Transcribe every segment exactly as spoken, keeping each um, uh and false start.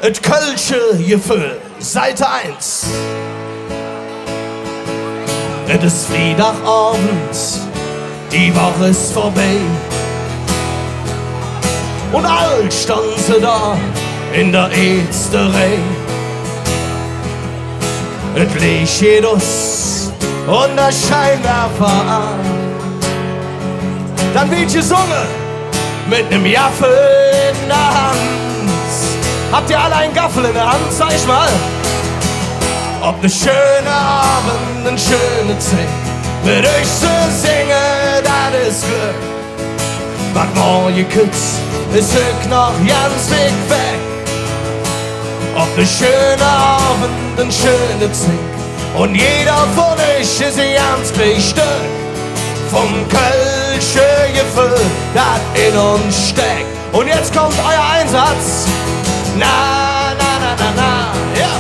Et kölsche Geföhl, Seite eins. Et es Friedagavend, die Woch es vörbei. Un all stonn se do en der eetste Reih. Et Leech geiht us un der Scheinwerfer aan. Dann weed gesunge met nem Gaffel en der Hand. Habt ihr alle einen Gaffel in der Hand? Zeig ich mal. Op ne schöne Avend, en schöne Zigg, met üch ze singe, dat es Glöck. Wat morge kütt, es hügg noch ganz wigg weg. Op ne schöne Avend, en schöne Zigg, un jeder vun üch es e ganz klein Stöck vum kölsche Geföhl, dat en uns steck. Un jetz kütt eier Einsatz. Na, na, na, na, na, ja.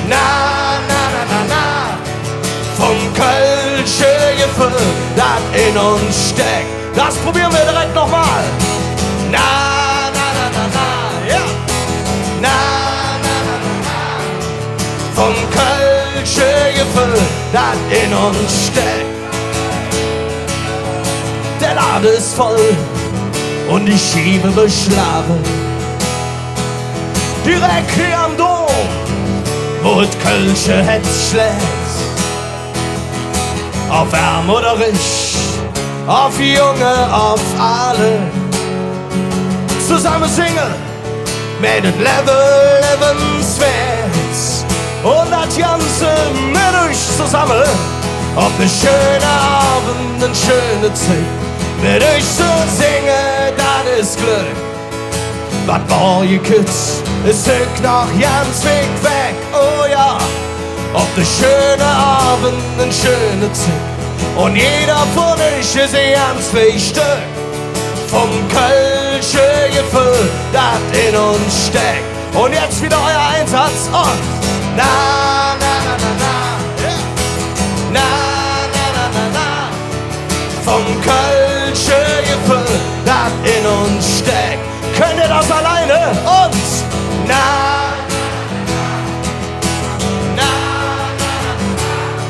Na, na, na, na, na. Vum kölsche Geföhl, dat en uns steck. Dat probeere mer direk noch mal. Na, na, na, na, na, ja. Na, na, na, na, na. Vum kölsche Geföhl, dat en uns steck. Der Lade es voll un die Schiev beschlage. Direk hee am Dom, wo et kölsche Hätz schläg. Op Ärm oder Rich, op Jung, op Aal. Zosamme singe mer dat Levve levvenswääts. Un dat Ganze met üch zosamme. Op ne schöne Avend, en schöne Zigg, met üch ze singe, dat es Glöck. Wat morge kütt, es hügg noch ganz wigg weg. Oh jo, op ne schöne Avend, en schöne Zigg, un jeder vun üch es e ganz klein Stöck vum kölsche Geföhl, dat en uns steck. Un jetz widder eier Einsatz un na, na, na, na, na. Ja. Na, na, na, na, na. Vum kölsche Geföhl, dat en uns steck. Künnt ehr dat allein? Un na, na, na, na.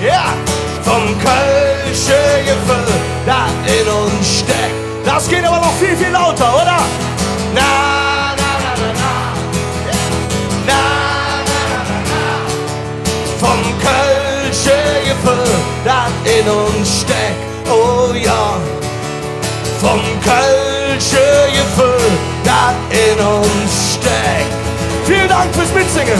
Ja, vum kölsche Geföhl, dat en uns steck. Dat geiht ävver noch vill, vill lauter, oder? Na, na, na, na, na. Ja. Na, na, na, na, na. Vum kölsche Geföhl, dat en uns steck. Oh jo, vum kölsche Geföhl, dat en uns steck. Vielen Dank fürs Mitsinge.